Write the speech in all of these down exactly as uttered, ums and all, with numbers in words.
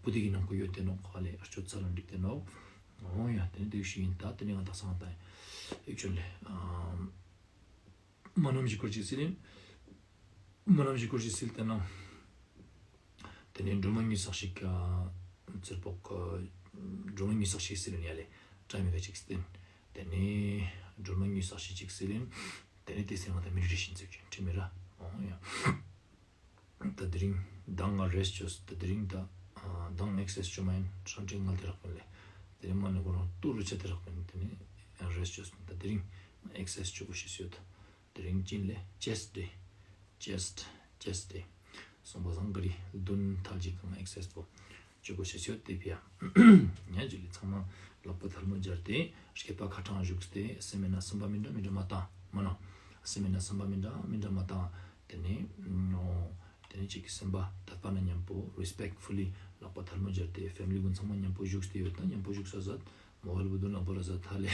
བུ་དེ་གི་ནང་ཁོ་ཡོད་དེ་ནོ་ཁ་ལས་ཨར་ཆོ་ཚ་ལ་འགྲིག་དེ་ནོ། འོ་ཡ་དེ་ནི་དེ་ཞུ་ཡིན། ད་དེ་ནི་ང་དག་སང་ད་ཡིག་ཆོད་ལས། མ་ནམ་ཞིག་སྐོར་ཅིག་སི་ལིན། མ་ནམ་ཞིག་སྐོར་ཅིག་སི་ལི་དེ་ནང་། དེ་ནི་སྒྲོལ་མ་ཉིད་སག་ཞིག་ཚེར་པོག་སྒྲོལ་མ་ཉིད་སག་ཞིག་སི་ལིན་ཡ་ལས་བཀྲ་མི་ག་ཅིག་སྟེན། དེ་ནི་སྒྲོལ་མ་ཉིད་སག་ཞིག་ཅིག་སི་ལིན། དེ་ནི་དེ་སེང་ང་ད་མི་རི་ཏི་ཤིན་ཚེ་བྱོན་ཁྲི་མི་ར། འོ་ཡ། ད་དེ་རིང་མདང་ང་རེ་སི་ཊི་བཅོས། ད་དེ་རིང་ད་མདང་ཨེག་སར་སའིཛ་བཅོས་མ་ཡིན། ཧྲང་ཀྲིང་ང་དེ་རག་པིན་ལས། དེ་རིང་མ་ནི་ཁོ་རང་ཏུ་རུ་ཆ་དེ་རག་པིན། དེ་ནི་རེ་སི་ཊི་བཅོས། ད་དེ་རིང་ཨེག་སར་སའིཛ་བཅོ་དགོས་ཤེས་ཡོད། དེ་རིང་ཅིན་ལས་ཅེ་སི་ཊི་ཌེ། ཅེ་སི་ཊི། ཅེ་སི་ཊི་ཌེ། སོང་པ་སང་ག་རི་བདུན་ཐལ་གཅིག་གང་ཨེག་སར་སའིཛ་པོ་བཅོ་དགོས་ཤེས་ཡོད། དེ་ཕི་ཡ། ཉ་ཇུ་ལི་ཚང་མ་ལག་པ་ཐལ་མོ་སྦྱར་ཏེ་སྐེད་པ་ཁ་ཕྲང་བཞུགས་ཏེ་སེམས་མེད་ན་སེམས་པ་མི་འདྲ་མི་འདྲ་མ་བཏང་མ་ན། སེམས་མེད་ན་སེམས་པ་མི་འདྲ་མི་འདྲ་མ་བཏང་། དེ་ནས་ཨོ། དེ་ནས་ཅིག་གི་སེམས་པ་དད་པ་ན་མཉམ་པོ་རེ་སི་པེག་ཕུ་ལི་ལག་པ་ཐལ་མོ་སྦྱར་ཏེ་ཕེ་མི་ལི་ཀུན་ཚང་མ་མཉམ་པོ་བཞུགས་ཏེ་ཡོད། ད་མཉམ་པོ་བཞུགས་ས་ཟད། མོ་བལ་བུ་དུ་ནག་པོ་ར་ཟད་ཐ་ལེ།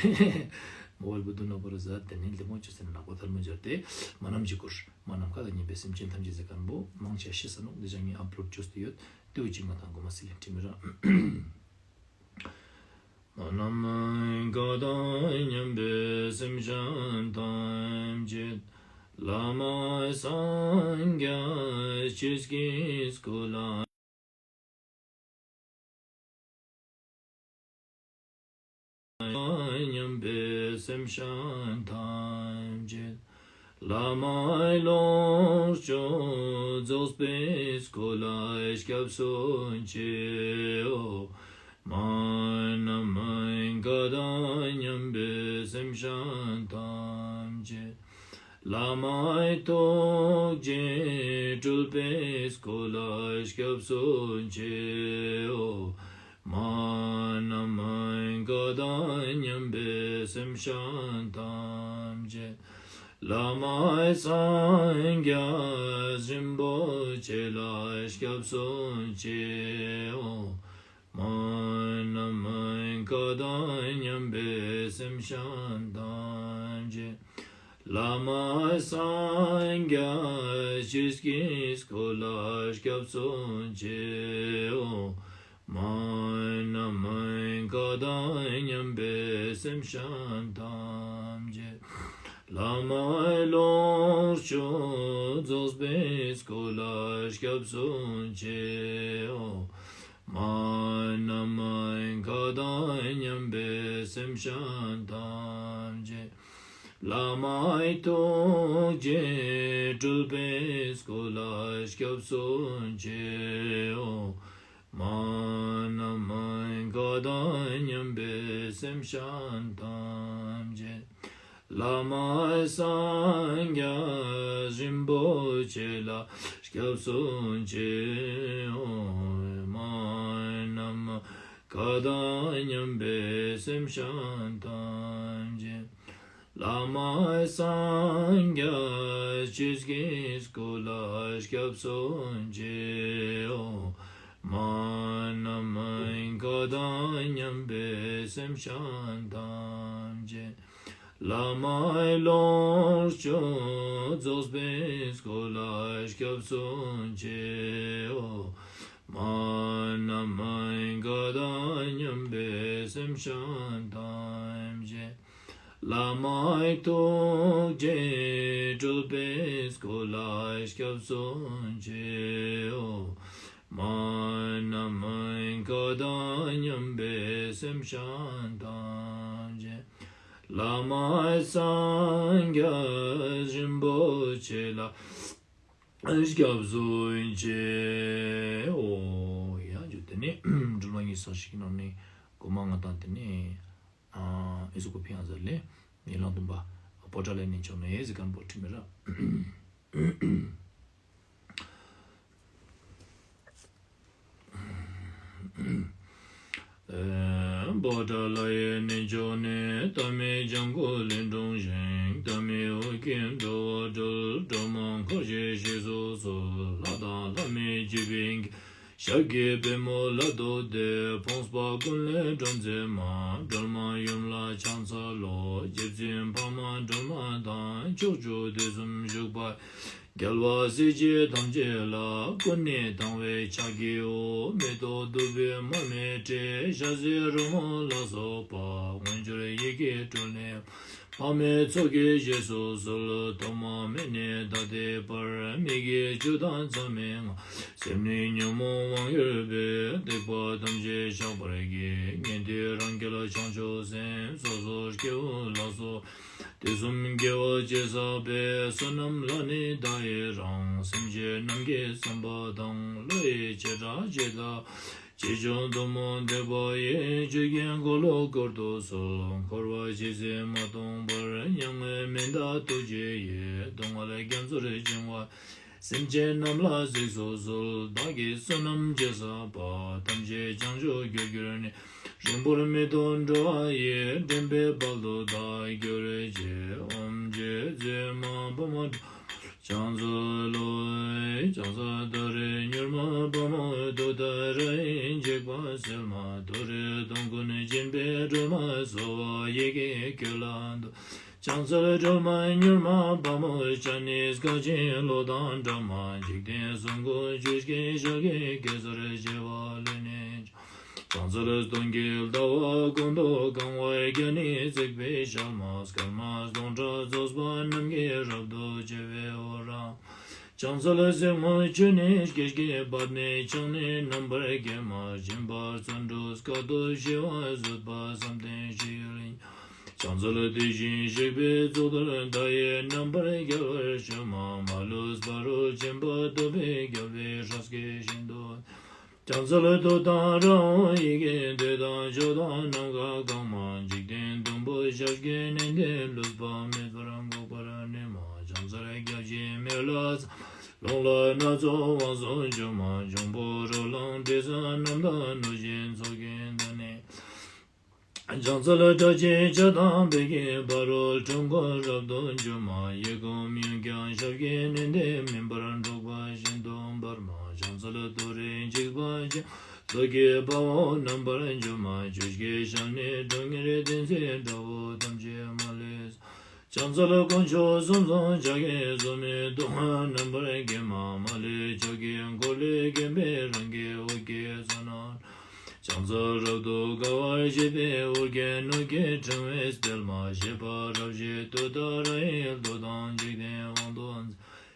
མོ་བལ་བུ་དུ་ནག་པོ་ར་ཟད། དེ་ནས་ལེ་མོ་ཅོ་སེ་ན་ལག་པ་ཐལ་མོ་སྦྱར་ཏེ་མ་ནམ་གྱི་སྐོར། མ་ནམ་མཁའ་དང་མཉམ་པའི་སེམས་ཅན་ཐམས་ཅད་ཟེར་མཁན་པོ་མང་ཆེ་ཤི་ས་ནོ། འདི་ཅག་ངས་ཨབ་ལོཌ་བཅོས་ཏེ་ཡོད། ཏེའུ་ཅིག་ང་དང་གོ་མ་སི་ལེ་ཁྲི་མི་ར། མ་ནམ་མཁའ་དང་མཉམ་པའི་སེམས་ཅན་ཐམས་ཅད་བླ་མ་སངས་རྒྱས་ཆོས་ཀྱི་སྐུ་ལ། མཉམ་པའི་སེམས་ཅན་ཐམས་ཅད་བླ་མའི་ལོངས་སྤྱོད་རྫོགས་པའི་སྐུ་ལ་སྐྱབས་སུ་མཆིའོ། མ་ནམ་མཁའ་དང་མཉམ་པའི་སེམས་ཅན་ཐམས་ཅད་བླ་མའི་ཐུགས་རྗེས་སྤྲུལ་པའི་སྐུ་ལ་སྐྱབས་སུ་མཆིའོ། མ་ནམ་མཁའ་དང་མཉམ་པའི་སེམས་ཅན་ཐམས་ཅད་བླ་མ་སངས་རྒྱས་རིན་པོ་ཆེ་ལ་སྐྱབས་སུ་མཆིའོ། མ་ནམ་མཁའ་དང་མཉམ་པའི་སེམས་ཅན་ཐམས་ཅད་བླ་མ་སངས་རྒྱས་ཆོས་ཀྱི་སྐུ་ལ་སྐྱབས་སུ་མཆིའོ། མ་ནམ་མཁའ་དང་མཉམ་པའི་སེམས་ཅན་ཐམས་ཅད་བླ་མའི་ལོངས་སྤྱོད་རྫོགས་པའི་སྐུ་ལ་སྐྱབས་སུ་མཆིའོ། མ་ནམ་མཁའ་དང་མཉམ་པའི་སེམས་ཅན་ཐམས་ཅད་བླ་མའི་ཐུགས་རྗེས་སྤྲུལ་པའི་སྐུ་ལ་སྐྱབས་སུ་མཆིའོ། མ་ནམ་མཁའ་དང་མཉམ་པའི་སེམས་ཅན་ཐམས་ཅད་བླ་མ་སངས་རྒྱས་རིན་པོ་ཆེ་ལ་སྐྱབས་སུ་མཆིའོ། མ་ནམ་མཁའ་དང་མཉམ་པའི་སེམས་ཅན་ཐམས་ཅད་བླ་མ་སངས་རྒྱས་ཆོས་ཀྱི་སྐུ་ལ་སྐྱབས་སུ་མཆིའོ། མ་ནམ་མཁའ་དང་མཉམ་པའི་སེམས་ཅན་ཐམས་ཅད་བླ་མའི་ལོངས་སྤྱོད་རྫོགས་པའི་སྐུ་ལ་སྐྱབས་སུ་མཆིའོ། མ་ནམ་མཁའ་དང་མཉམ་པའི་སེམས་ཅན་ཐམས་ཅད་བླ་མའི་ཐུགས་རྗེས་སྤྲུལ་པའི་སྐུ་ལ་སྐྱབས་སུ་མཆིའོ། མ་ནམ་མཁའ་དང་མཉམ་པའི་སེམས་ཅན་ཐམས་ཅད་བླ་མ་སངས་རྒྱས་རིན་པོ་ཆེ་ལ་སྐྱབས་སུ་མཆིའོ། ཡ་ཇུ་དེ་ནས་སྒྲོལ་མ་ཉིད་སག་ཞིག་ནང་ནས་གོ་མ་ང་དང་དེ་ནས་ཨ་ཨི་སུ་ཀོ་ཕི་ཡང་ཟེར་ལས་ཡིན་ལང་དུམ་པ་པོ་ཏྲ་ལས་ནས་ཆོག་ནས་ཟེར་མཁན་པོ་ཁྲི་མི་ར། པོ་ཏྲ་ལ་ཡི་གནས་མཆོག་ནས། ཏཱ་མི་ལྗང་གུ་ལས་འཁྲུངས་ཤིང་། ཏཱ་མི་ཨོ་རྒྱན་འགྲོ་བ་སྒྲོལ། སྒྲོལ་མ་འཁོར་བཅས་ཞེས་སུ་གསོལ། ལྷ་དང་ལྷ་མིན་བཅས་པའི་དགེ། ཞབས་ཀྱི་པད་མོ་ལ་བསྟོད་དེ། ཕོངས་པ་ཀུན་ལས་སྒྲོལ་མཛད་མ། སྒྲོལ་མ་ཡུམ་ལ་ཕྱག་འཚལ་ལོ། རྗེ་བཙུན་འཕགས་མ་སྒྲོལ་མ་དང་། ཕྱོགས་བཅུ་དུས་གསུམ་བཞུགས་པ། རྒྱལ་བ་སྲས་བཅས་ཐམས་ཅད་ལ། ཀུན་ནས་དང་བས་ཕྱག་བགྱིའོ། མེ་ཏོག་བདུག་སྤོས་མར་མེ་དྲི། ཞལ་ཟས་རོལ་མོ་ལ་སོགས་པ། དངོས་འབྱོར་ཡིད་ཀྱིས་སྤྲུལ་ནས། ཕ་མའི་ཚོགས་ཀྱིས་བཞེས་སུ་གསོལ། ཐོག་མ་མེད་ནས་ད་ལྟའི་བར། མི་དགེ་བཅུ་དང་མཚམས་མེད་ལྔ། སེམས་ནི་ཉོན་མོངས་དབང་གྱུར་པའི། སྡིག་པ་ཐམས་ཅད་བཤགས་པར་བགྱི། ཉན་ཐོས་རང་རྒྱལ་བྱང་ཆུབ་སེམས། སོ་སོར་སྐྱེ་བོ་ལ་སོགས་དུས་གསུམ་དགེ་བ་ཅི་བསགས་པའི། བསོད་ནམས་ལ་ནི་བདག་ཡི་རང་། སེམས་ཅན་རྣམས་ཀྱི་བསམ་པ་དང་། བློ་ཡི་བྱེ་བྲག་ཇི་ལྟ། ཆེ་ཆུང་གཏུམ་མོ་འདོད་པ་ཡི། ཆོས་ཀྱི་འཁོར་ལོ་བསྐོར་དུ་གསོལ། འཁོར་བ་ཇི་སྲིད་མ་སྟོངས་བར། མྱ་ངན་མི་འདའ་ཐུགས་རྗེ་ཡིས། སྡུག་བསྔལ་རྒྱ་མཚོར་བྱིང་བ། སེམས་ཅན་རྣམས་ལ་གཟིགས་སུ་གསོལ། བདག་གིས་བསོད་ནམས་ཅི་བསགས་པ། ཐམས་ཅད་བྱང་ཆུབ་རྒྱུར་གྱུར་ནས། རིང་པོར་མི་ཐོགས་འགྲོ་བ་ཡི། འདྲེན་པའི་དཔལ་དུ་བདག་གྱུར་ཅིག། ཨོཾ་རྗེ་བཙུན་མ་འཕགས་མ་སྒྲོལ་བྱང་མཚོ་ལོ། བྱང་ས་ཏཱ་རེ་མྱུར་མ་དཔའ་མོ་ཏུཏྟཱ་ར་ཡི། འཇིགས་པ་སེལ་མ་ཏུ་རེ་གདོང་ཀུན་འབྱིན་པའི་སྒྲོལ་མ་གསོལ་བ་ཡི་གེ་ཁྱོད་ལ་འདུད། བྱང་རྩལ་སྒྲོལ་མ་མྱུར་མ་དཔའ་མོ་ཅན་ནི། སྐད་ཅིག་གློག་དང་འདྲ་མ་འཇིག་རྟེན་གསུམ་མགོན་ཆུ་སྐྱེས་ཞལ་གྱི་གེ་སར་བྱེ་བ་ལས་ནི། བྱང་རྩལ་སྟོང་གི་ཟླ་བ་ཀུན་ཏུ་གང་བ་རྒྱ་ནི་བརྩེགས་པའི་ཞལ་མ། སྐར་མ་སྟོང་ཕྲག་རྫོགས་པ་རྣམས་ཀྱིས་རབ་ཏུ་ཕྱེ་བའི་འོད་རང་། བྱང་རྩལ་སེར་སྔོ་ཆུ་ནི་སྐྱེས་ཀྱི་བབས་ནས། ཆང་ནི་རྣམ་པར་རྒྱལ་མ་སྦྱིན་པ་བརྩོན་འགྲུས་སྐད་དུ་ཞི་བ་བཟོད་པ་བསམ་གཏན་ཞི་ཡུལ་ཡིན། བྱང་རྩལ་དེ་བཞིན་གཤེགས་པའི་གཙུག་ཏོར་མཐའ་ཡས། རྣམ་པར་རྒྱལ་བར་སྤྱོད་མ་མ་ལུས་པ་རུ། སྦྱིན་པ་བཏུབ་པས་རྒྱལ་བའི་སྲས་ཀྱི་བཞིན་དུ། བྱང་རྩལ་ཏུཏྟཱ་ར་ཧཱུྃ་ཡི་གེ། འདོད་དང་ཕྱོགས་དང་ནམ་མཁའ་གང་མ། འཇིག་རྟེན་བདུན་པོ་ཞབས་ཀྱིས་མནན་ཏེ། ལུས་པ་མེད་པར་འགུགས་པར་ནུས་མ། བྱང་རྩལ་སྐྱབས་གཅིག་མེ་ལྷ་ཚ། རླུང་ལྷ་སྣ་ཚོགས་དབང་སུ་འབྱུང་མ། འབྱུང་པོ་རོ་ལངས་དྲི་ཟ་རྣམས་དང་། གནོད་སྦྱིན་ཚོགས་ཀྱིས་མདུན་ནས། བྱང་རྩལ་སྒྲ་གཅིག་ཇི་ལྟར་བས་ཀྱི་ཕ་རོལ་འཁྲུལ་འཁོར་རབ་ཏུ་འཇོམས་མ། ཡི་གུ་མྱོས་ཀྱང་ཞབས་ཀྱིས་མནན་ཏེ། མུན་པར་འཁྲུགས་པ་ཤིན་ཏུ་འབར་མ། བྱང་རྩལ་ཏུ་རེ་འཇིགས་པ་ཅན། གཟུགས་ཀྱི་དཔའ་བོ་རྣམ་པར་འཇོམས་མ། ཆུ་སྐྱེས་ཞལ་ནི་ཁྲོ་གཉེར་གདན་སའི་དགྲ་བོ་ཐམས་ཅད་མ་ལུས། བྱང་རྩལ་དཀོན་མཆོག་གསུམ་མཚོན་ཕྱག་གིས་བཟུང་ནས། སྡུག་བསྔལ་རྣམ་པར་འགེམས་མ། མ་ལུས་ཕྱག་གི་འཁོར་ལོས་བརྒྱན་པའི། རང་གི་འོད་ཀྱི་ཚོགས་རྣམས། བྱང་རྩལ་རབ་ཏུ་དགའ་བར་བྱེད་པའི། འོ་བརྒྱལ་གནོད་བསྐྱལ་ཕྲེང་བའི་རྩལ་མ། བཞད་པ་རབ་བཞད་ཏུཏྟཱ་ར་ཡི། བློ་དང་འཇིག་རྟེན་དབང་དུ་མཛད།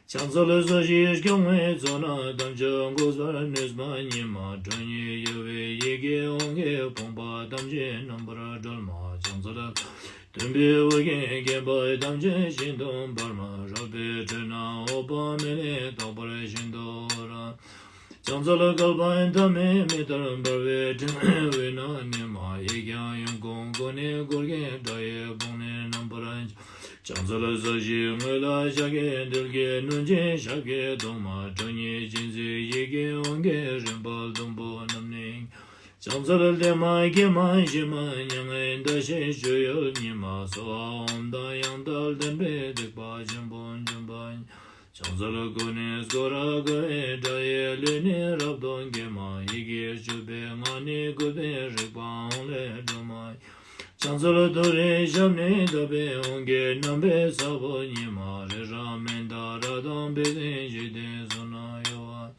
བྱང་རྩལ་སོ་བཞིས་སྐྱོང་བའི་ཚོགས་རྣམས། ཐམས་ཅད་འགུགས་པར་ནུས་པ་ཉིད་མ། ཁྲོ་གཉེར་གཡོ་བའི་ཡི་གེ་དབང་གིས། ཕོངས་པ་ཐམས་ཅད་རྣམ་པར་སྒྲོལ་མ། བྱང་རྩལ་མཐུན་པའི་འོད་ཀྱིས་བརྒྱན་པ་ཐམས་ཅད་ཤིན་ཏུ་འབར་མ། རལ་པའི་ཁྲོད་ན་འོད་དཔག་མེད་ལས། རྟག་པར་ཤིན་ཏུ་འོད་རབ། བྱང་རྩལ་བསྐལ་པ་མཐའ་མེད་མེ་ལྟར་འབར་བའི། ཕྲེང་བའི་དབུས་ན་ནུས་མ། ཡིག་བརྐྱང་གཡོན་བསྐུམ་གུང་ནས་བསྐོར་གྱིན། དགྲ་ཡི་དཔུང་ནི་རྣམ་པར་འཇོམས། བྱང་རྩལ་ས་གཞིའི་ངོས་ལ་ཕྱག་གི་མདུད་ཀྱིས། གནོད་སྦྱིན་ཞབས་ཀྱིས་བརྡུང་མ། ཁྲོ་གཉེར་ཅན་སྲིད་ཡི་གེ་དབང་གིས། རིམ་པ་བདུན་པོ་རྣམས་ནི། བྱང་རྩལ་ལྡན་མ་སྐྱེས་མ་ཞི་མ་མྱ་ངན་འདའ་ཞིང་སྤྱོད་ཡུལ་ཉིད་མ། སྭཱ་ཧཱ་ཨོཾ་དང་ཡང་དག་ལྡན་པས། སྡིག་པ་ཆེན་པོ་འཇོམས་པ་ཉིད། བྱང་རྩལ་ཀུན་ནས་བསྐོར་རབ་དགའ་བའི། དགྲ་ཡི་ལུས་ནི་རབ་ཏུ་འགེམས་མ། ཡི་གེ་བཅུ་པའི་སྔགས་ནི་བཀོད་པའི། རིག་པ་དབང་ལས་སྒྲོལ་མ། བྱང་རྩལ་ཏུ་རེའི་ཞབས་ནི་བརྡབས་པའི། དབང་གི་རྣམ་པའི་ས་བོན་ཉིད་མ། རི་རབ་མནྡ་ར་དང་བེ་ཏའི། འཇིག་རྟེན་གསུམ་རྣམས་གཡོ་བ།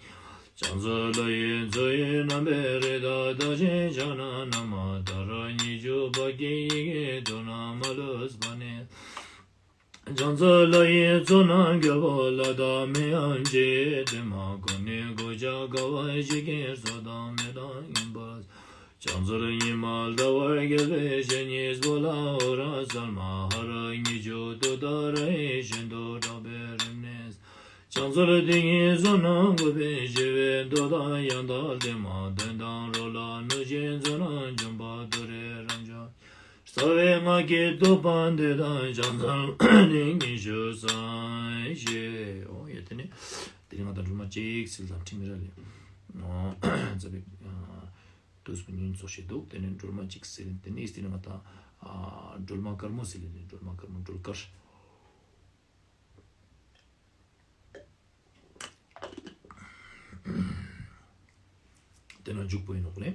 བྱང་རྩལ་ལྷ་ཡི་མཚོ་ཡི་རྣམ་པའི། རི་དྭགས་རྟགས་ཅན་ཕྱག་ན་བསྣམས་མ། ཏཱ་ར་གཉིས་བཅུ་པ་ཀྱི་ཡི་གེ། ཐུགས་རྣམས་མ་ལུས་པ་ནི། བྱང་རྩལ་ལྷ་ཡི་མཚོ་རྣམས་རྒྱལ་པོ་ལྷ་དང་མིའམ་ཅི་ཡིས་བསྟེན་མ། ཀུན་ནས་གོ་ཆ་དགའ་བ་བཞད་ཀྱིན། གསོད་དང་རྨོས་དང་ངན་པ། བྱང་རྩལ་ཉི་མ་ཟླ་བར་རྒྱལ་བའི། ཞལ་གཉིས་པོ་ལ་འོད་རབ་གསལ་མ། ཧ་ར་གཉིས་བཅུ་ཏུཏྟཱ་ར་ཡིས། ཤིན་ཏུ་དྲག་པོའི་རིམས་ནད། བྱང་རྩལ་དེ་ཉིད་གསུམ་རྣམས་འགུགས་པའི། ཞི་བའི་མདོ་དང་ཡང་དག་ལྡན་མ། གདོན་དང་རོ་ལངས་གནོད་སྦྱིན་ཚོགས་རྣམས་འཇོམས་པ། ཏུ་རེ་རབ་འབྱམས། རྩ་བའི་སྔགས་ཀྱི་བསྟོད་པ་འདི་དང་། བྱང་རྩལ་ནི་ཉི་ཤུ་རྩ་བཞི། འོ་ཡ། དེ་ནས་དེ་ནས་ང་དང་སྒྲོལ་མ་གཅིག་ཟེར་དང་ཁྲིམས་ར་ལས། རྩ་བའི་དུས་སུ་ཉིན་ཚོགས་བྱེད་འདུག་དེ་ནས་སྒྲོལ་མ་གཅིག་ཟེར། དེ་ནས་དེ་ནས་ང་དང་སྒྲོལ་མ་དཀར་མོ་ཟེར་ལས། སྒྲོལ་མ་དཀར་མོ། སྒྲོལ་དཀར། དེ་ན་མཇུག་པོ་ཡིན་ནོ་ལེ།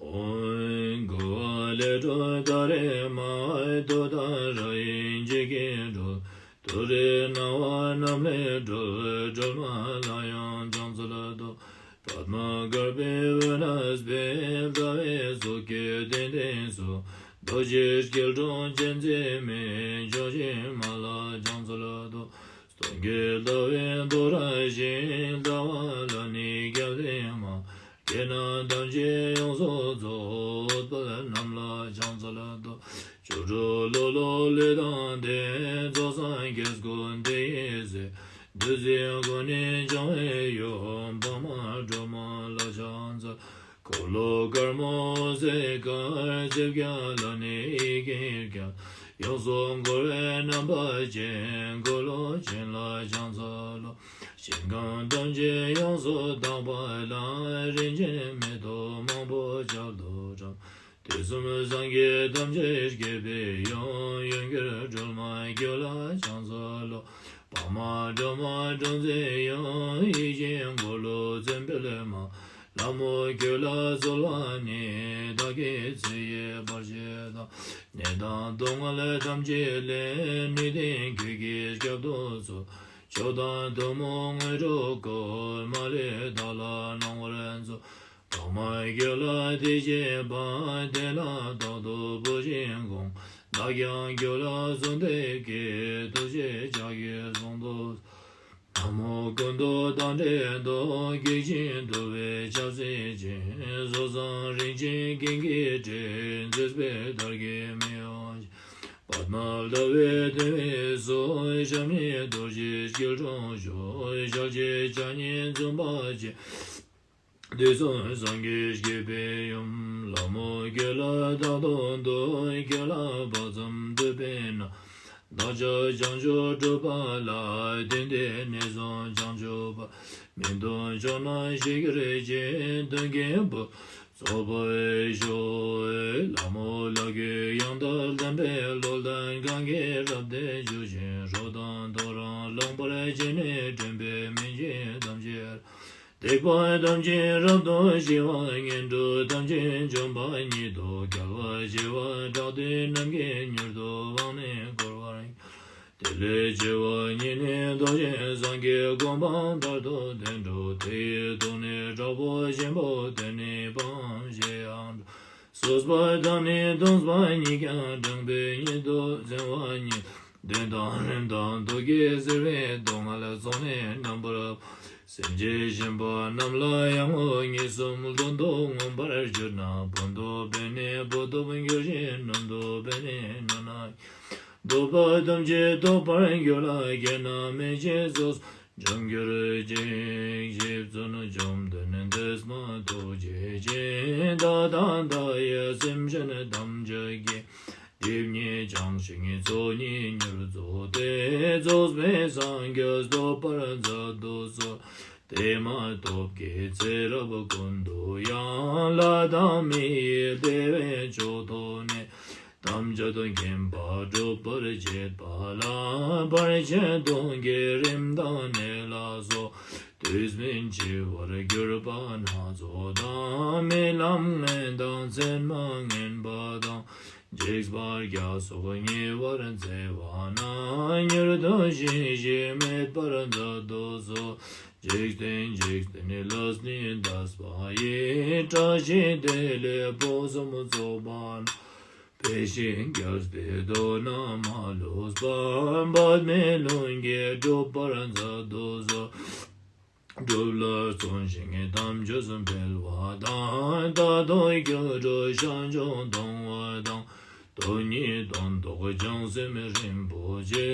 ཨོཾ་གུ་ཝ་ལེ་ཏུཏྟཱ་རེ་མ་ཧཱ་ཏུཏྟཱ་ར་ཡེ་འཇིགས་ཀྱི་སྒྲོལ། སུ་རའི་སྣང་བ་རྣམས་ལས་སྒྲོལ། སྒྲོལ་མ་ལ་ཡང་ཕྱག་འཚལ་ལོ། པདྨ་དཀར་པོའི་འོད་ལ་ཕེབས། ཟླ་བའི་གཟུགས་ཀྱི་གདན་སྟེངས་སུ། རྡོ་རྗེ་སྐྱིལ་ཀྲུང་ཅན་མཛད་མའི། ཕྱོགས་བཞི་མ་ལ་ཕྱག་འཚལ་ལོ། སྟོང་གི་ཟླ་བའི་མདོག་ར་བཞིན། ཟླ་བ་ལ་ནི་སྐལ་ལྡན་མ། དགེ་སློང་ཐམས་ཅད་ཡོངས་སུ་རྫོགས། འོད་དཔལ་རྣམས་ལ་ཕྱག་འཚལ་ལོ། ཆོ་འཕྲུལ་ལོ་ལོ་ལས་དང་ལྡན། རྫོགས་སངས་རྒྱས་ཀུན་དེ་ཡི་སྲས། བདུད་སྲིན་ཀུན་ནས་བྱང་བའི་ཡུལ། འཕགས་མ་སྒྲོལ་མ་ལ་ཕྱག་འཚལ། འཁོར་ལོ་དཀར་མོ་སྲས་དཀར། རྩིབས་བརྒྱད་ལ་ནི་ཡི་གེ་བརྒྱ། ཡོངས་སུ་འཁོར་བའི་རྣམ་པ་ཅན། འཁོར་ལོ་ཆེན་ལ་ཕྱག་འཚལ་ལོ། ཞིང་ཁམས་ཐམས་ཅད་ཡོངས་སུ་དག་པ་ལ། རིན་ཆེན་མེ་ཏོག་མང་པོ་ཁྱབ་ཏུ་བཀྲམ། དུས་གསུམ་སངས་རྒྱས་ཐམས་ཅད་སྐྱེད་པའི་ཡུམ། ཡུམ་གྱུར་སྒྲོལ་མ་རྒྱུད་ལ་ཕྱག་འཚལ་ལོ། འཕགས་མ་སྒྲོལ་མ་སྒྲོལ་མཛད་ཡུམ། ཡིད་བཞིན་འཁོར་ལོ་བརྩེགས་འཕེལ་མ། ལྷ་མོ་ཁྱོད་ལ་གསོལ་བ་ནི། བདག་གིས་ཚེ་ཡི་བར་ཆད་དང་། ནད་དང་སྡུག་བསྔལ་ཐམས་ཅད་ལས། ནུས་ལྡན་ཁྱོད་ཀྱིས་བསྐྱབ་ཏུ་གསོལ། མཆོག་དང་ཐུན་མོང་དངོས་གྲུབ་བཀོད། མ་ལུས་བདག་ལ་གནང་བར་མཛོད། འཕགས་མ་ཁྱོད་ལ་དད་བྱེད་པ། དེ་ལ་རྟག་ཏུ་བུ་བཞིན་དགོངས། བདག་ཀྱང་ཁྱོད་ལ་གསོལ་འདེབས་ཀྱི། ཐུགས་རྗེས་ཕྱག་གིས་བཟུང་དུ། ན་མོ་ཀུན་ཏུ་དང་འབྲལ་དུ། སྐད་ཅིག་འདུ་བའི་ཆབ་སྲིད་ཅན། སོ་བཟང་རིན་ཆེན་རྒྱན་གྱིས་སྤྲས། མཛེས་པའི་དར་གྱིས་མི་གཡོ་ཞིང་། པདྨ་ཟླ་བའི་དོན་ཡས་སུ། ཞབས་གཉིས་རྡོ་རྗེའི་སྐྱིལ་ཀྲུང་བཞུགས། ཞལ་གཅིག་ཕྱག་གཉིས་འཛུམ་པ་ཅན། དུས་གསུམ་སངས་རྒྱས་སྐྱེད་པའི་ཡུམ། ལྷ་མོ་ཁྱོད་ལ་རྟག་ཏུ་འདུད། ཁྱོད་ལ་དཔག་བསམ་འདུད་པས་ན། བདག་ཅག་བྱང་ཆུབ་སྒྲུབ་པ་ལ། བརྟེན་ཏེ་ནས་བཟུང་བྱང་ཆུབ་བར། མི་མཐུན་ཕྱོགས་རྣམས་ཞི་གྱུར་ཅིང་། མཐུན་རྐྱེན་ཕུན་སུམ་ཚོགས་པར་ཤོག། ལྷ་མོ་ལ་གུས་ཡང་དག་ལྡན་པས། བློ་ལྡན་གང་གིས་རབ་བརྟན་བཞུགས་ཤིང་། རོ་དང་ཐོ་རངས་ལངས་པར་བྱས་ནས། དྲན་པས་མི་འཇིགས་ཐམས་ཅད་དྲེགས་པ་ཐམས་ཅད་རབ་ཏུ་ཞི་བ། ངན་འགྲོ་ཐམས་ཅད་འཇོམས་པ་ཉིད་དོ། རྒྱལ་བ་ཞི་བ་དྲག་ཏུ་རྣམ་མཁྱེན། མྱུར་དུ་དབང་ནི་བསྐུར་བར་བགྱི། དེ་ལས་ཆེ་བ་ཉིད་ནི་རྡོ་རྗེ་འཆང་གི། གོ་འཕང་མཐར་ཐུག་དེར་འགྲོ། དེ་ཡི་དོན་ནི་དྲག་པོ་ཆེན་པོ། དེ་ནི་འཕགས་པའམ་ཞི་ཡང་འགྲོ། སོས་པ་དང་ནི་འདོམས་པ་ཉིད། ཀྱང་དྲངས་པས་ཉིད་དུ་འཛིན་པ་ཉིད། གདོན་དང་རིམས་དང་དུག་གིས་གཟིར་བའི། སྡུག་བསྔལ་ཚོགས་ནི་རྣམ་པར། སེམས་ཅན་གཤིན་པ་རྣམས་ལ་ཡང་ངོ་། ངན་སོང་དོན་དུ་མངོན་པར་གྱུར་ན། ཕན་འདོགས་པས་ནི་བུ་སྟོབས་འགྱུར་ཞིང་། གནོད་འདོགས་པས་ནི་ནོར་ལ། འདོད་པ་ཐམས་ཅད་ཐོབ་པར་འགྱུར་ལ། ཁྱེད་རྣམས་མི་ཕྱེད་སོ་སོར་འཇོམས་གྱུར་ཅིག། རྗེ་བཙུན་བཅོམ་ལྡན་འདས་མ་ཐུགས་རྗེ་ཅན། བདག་དང་བདག་ཡི་སེམས་ཅན་ཐམས་ཅད་ཀྱི། སྒྲིབ་གཉིས་བྱང་ཞིང་ཚོགས་གཉིས་མྱུར་རྫོགས་ཏེ། རྫོགས་པའི་སངས་རྒྱས་ཐོབ་པར་མཛད་དུ་གསོལ། དེ་མ་ཐོབ་ཀྱི་ཚེ་རབས་ཀུན་ཏུ་ཡང་། ལྷ་དང་མི་ཡི་བདེ་བའི་མཆོག་ཐོབ་ནས། ཐམས་ཅད་མཁྱེན་པ་སྒྲུབ་པར་བྱེད་པ་ལ། ཕར་ཕྱིན་སྟོང་གི་རིམ་དང་ནད་ལ་སོགས། དུས་མིན་འཆི་བར་གྱུར་པ་སྣ་ཚོགས་དང་། རྨི་ལམ་ངན་དང་མཚན་མ་ངན་པ་དང་། འཇིགས་པ་བརྒྱ་སོགས་ཉེ་བར་འཚེ་བ་ན། མྱུར་དུ་ཞི་ཞིང་མེད་པར་མཛད་དུ་གསོལ། འཇིག་རྟེན་འཇིག་རྟེན་ནས་ལས་ནི་འདས་པ་ཡི། བཀྲ་ཤིས་བདེ་ལེགས་ཕུན་སུམ་ཚོགས་པ་ན། འཕེལ་ཞིང་རྒྱས་ཏེ་མདོར་ན་མ་ལུས་པ། འབད་མེད་ལྷུན་གྱིས་གྲུབ་པར་མཛད་དུ་གསོལ། སྒྲུབ་ལ་བརྩོན་ཞིང་དམ་ཆོས་སུ་འཕེལ་བ་དང་། རྟག་ཏུ་སྒྱུ་འཕྲུལ་ཞལ་མཇུག་མཐོང་བ་དང་། སྟོང་ཉིད་དོན་རྟོགས་བྱང་སེམས་རིན་པོ་ཆེ།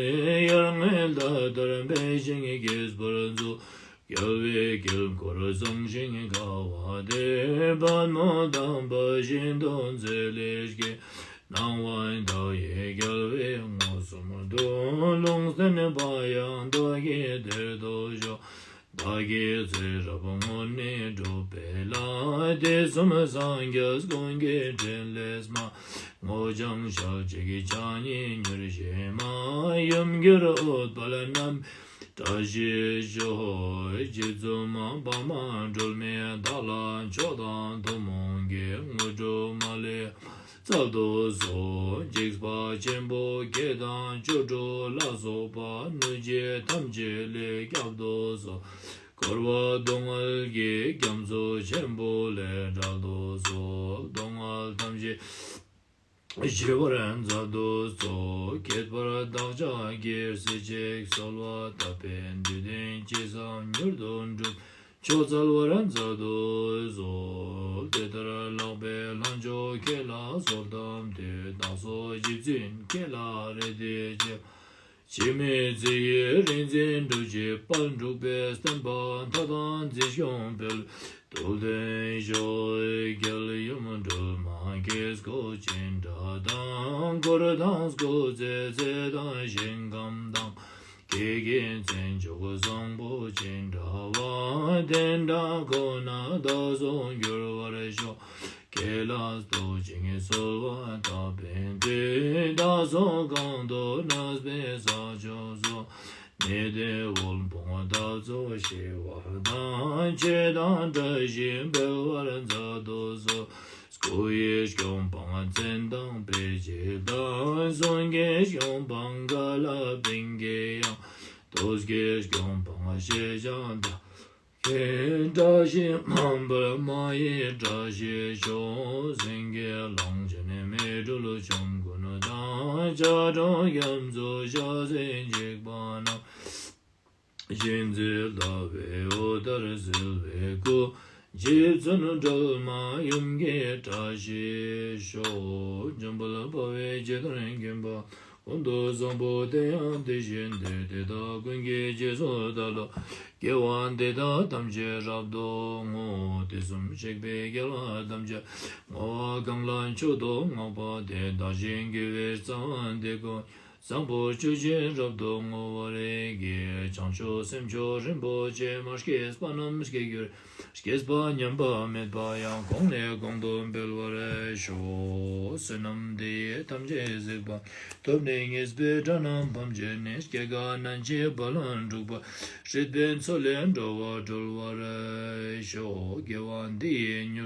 ཡར་ངོའི་ཟླ་ལྟར་འཕེལ་ཞིང་རྒྱས་པར་མཛོད། རྒྱལ་བའི་དཀྱིལ་འཁོར་བཟང་ཞིང་དགའ་བ་དེར། པདྨོ་དམ་པ་ཤིན་ཏུ་མཛེས་ལེགས་སྐྱེས། སྣང་བ་མཐའ་ཡས་རྒྱལ་བའི་མངོན་སུམ་དུ། ལུང་བསྟན་པ་ཡང་བདག་གིས་དེར་ཐོབ་ཤོག། བདག་གིས་ཚེ་རབས་སྔོན་ནས་བསྒྲུབས་པའི་ལྷ། དུས་གསུམ་སངས་རྒྱས་ཀུན་གྱི་ཕྲིན་ལས་མ། སྔོ་ལྗང་ཞལ་གཅིག་ཕྱག་གཉིས་མྱུར་བཞད་མ། ཡུམ་གྱུར་འོད་དཔལ་རྣམ་བཀྲ་ཤིས་ཤོག། རྗེ་བཙུན་མ་འཕགས་མ་སྒྲོལ་མས་བདག་ལ། མཆོག་དང་ཐུན་མོང་གི་དངོས་གྲུབ་མ་ལུས་པ། བསྩལ་དུ་གསོལ། འཇིགས་པ་ཆེན་པོ་བརྒྱད་དང་བཅུ་དྲུག་ལ་སོགས་པ་གནོད་བྱེད་ཐམས་ཅད་ལས་བསྐྱབ་ཏུ་གསོལ། འཁོར་བ་སྡུག་བསྔལ་གྱི་རྒྱ་མཚོ་ཆེན་པོ་ལས་བསྒྲལ་དུ་གསོལ། སྡུག་བསྔལ་ཐམས་ཅད་ཞི་བར་མཛད་དུ་གསོལ། ཁྱད་པར་བདག་ཅག་གི་སྲས་ཅིག་གསོལ་བ་བཏབ་པས། འདོད་དོན་ཅི་བསམ་མྱུར་དུ་འགྲུབ། ཆོས་སྩལ་བར་མཛད་དུ་གསོལ། དེ་ལྟར་ལྷག་པའི་ལྷ་མཆོག་ཁྱེད་ལ་གསོལ་འདེབས་དུས། བདག་སོགས་རྗེ་བཙུན་ཁྱེད་ལ་རེ་ལྟོས་ཆེ། འཆི་མེད་ཚེ་ཡི་རིག་འཛིན་འབྲུ་བཞི་དཔལ་འབྲུག་པའི་བསྟན་པ་མཐའ་དག་འཛིན་སྐྱོང་འཕེལ། ཐུགས་མཐུན་ཤོག། རྒྱལ་ཡུམ་སྒྲོལ་མ་ཀྱི་སྐུ་ཅི་འདྲ་དང་། འཁོར་དང་སྐུ་ཚེ་ཚད་དང་ཞིང་ཁམས་དང་། ཁྱེད་ཀྱི་མཚན་མཆོག་བཟང་པོ་ཅི་འདྲ་བ། དེ་འདྲ་ཁོ་ན་བདག་སོགས་འགྱུར་བར་ཤོག། ཁྱེད་ལ་བསྟོད་ཅིང་གསོལ་བ་བཏབ་པའི་མཐུས། བདག་སོགས་གང་དུ་གནས་པའི་ས་ཕྱོགས་སུ། ནད་དང་དབུལ་ཕོངས་འཐབ་རྩོད་ཞི་བ་དང་། མཆོད་དང་བཀྲ་ཤིས་འཕེལ་བར་མཛད་དུ་གསོལ། སྐུ་ཡི་སྐྱོང་འཕང་མཚན་དང་དཔེ་བྱད་དང་། གསུང་གི་སྐྱོང་འཕང་ཀ་ལ་པིང་ཀའི་དབྱངས། དུས་ཀྱི་སྐྱོང་འཕང་ཞེས་བྱ་བདག་བཀྲ་ཤིས་མང་པོར་མ་ཡི་བཀྲ་ཤིས་ཤོག། སེང་གེ་གླང་ཆེན་མེ་སྦྲུལ་ཆོམ་རྐུན་དང་། ཆ་འགྲོ་རྒྱ་མཚོ་ཤ་ཟའི་འཇིགས་པ་རྣམས། གཤིན་རྗེ་ཟླ་བའི་འོད་ལྟར་གསལ་བའི་སྐུ། རྗེ་བཙུན་སྒྲོལ་མ་ཡུམ་གྱི་བཀྲ་ཤིས་ཤོག། འཇམ་དཔལ་དཔའ་བོས་ཇི་ལྟར་མཁྱེན་པ། ཀུན་ཏུ་བཟང་པོ་དེ་ཡང་དེ་བཞིན་ཏེ། དེ་དག་ཀུན་གྱི་རྗེས་སུ་བདག་སློབ། དགེ་བ་འདི་དག་ཐམས་ཅད་རབ་ཏུ་བསྔོ། དུས་གསུམ་གཤེགས་པའི་རྒྱལ་བ་ཐམས་ཅད། བསྔོ་བ་གང་ལ་མཆོག་ཏུ་བསྔགས་པ་དེས། བདག་བཞིན་དགེ་བའི་རྩ་བ་འདི་ཀུན། བཟང་པོ་སྤྱོད་ཕྱིར་རབ་ཏུ་བསྔོ་བར་བགྱི། བྱང་ཆུབ་སེམས་མཆོག་རིན་པོ་ཆེ། མ་སྐྱེས་པ་རྣམས་སྐྱེ་གྱུར། སྐྱེས་པ་ཉམས་པ་མེད་པ་ཡང་། གོང་ནས་གོང་དུ་འཕེལ་བར་ཤོག། བསོད་ནམས་འདི་ཡིས་ཐམས་ཅད་གཟིགས་པ། ཐོབ་ནས་ཉེས་པའི་དགྲ་རྣམས་ཕམ་བྱས་ནས། སྐྱེ་རྒ་ན་འཆིའི་རྦ་ཀློང་འཁྲུགས་པ། སྲིད་པའི་མཚོ་ལས་འགྲོ་བ་སྒྲོལ་བར་ཤོག། དགེ་བ་འདི་ཡིས་མྱུར་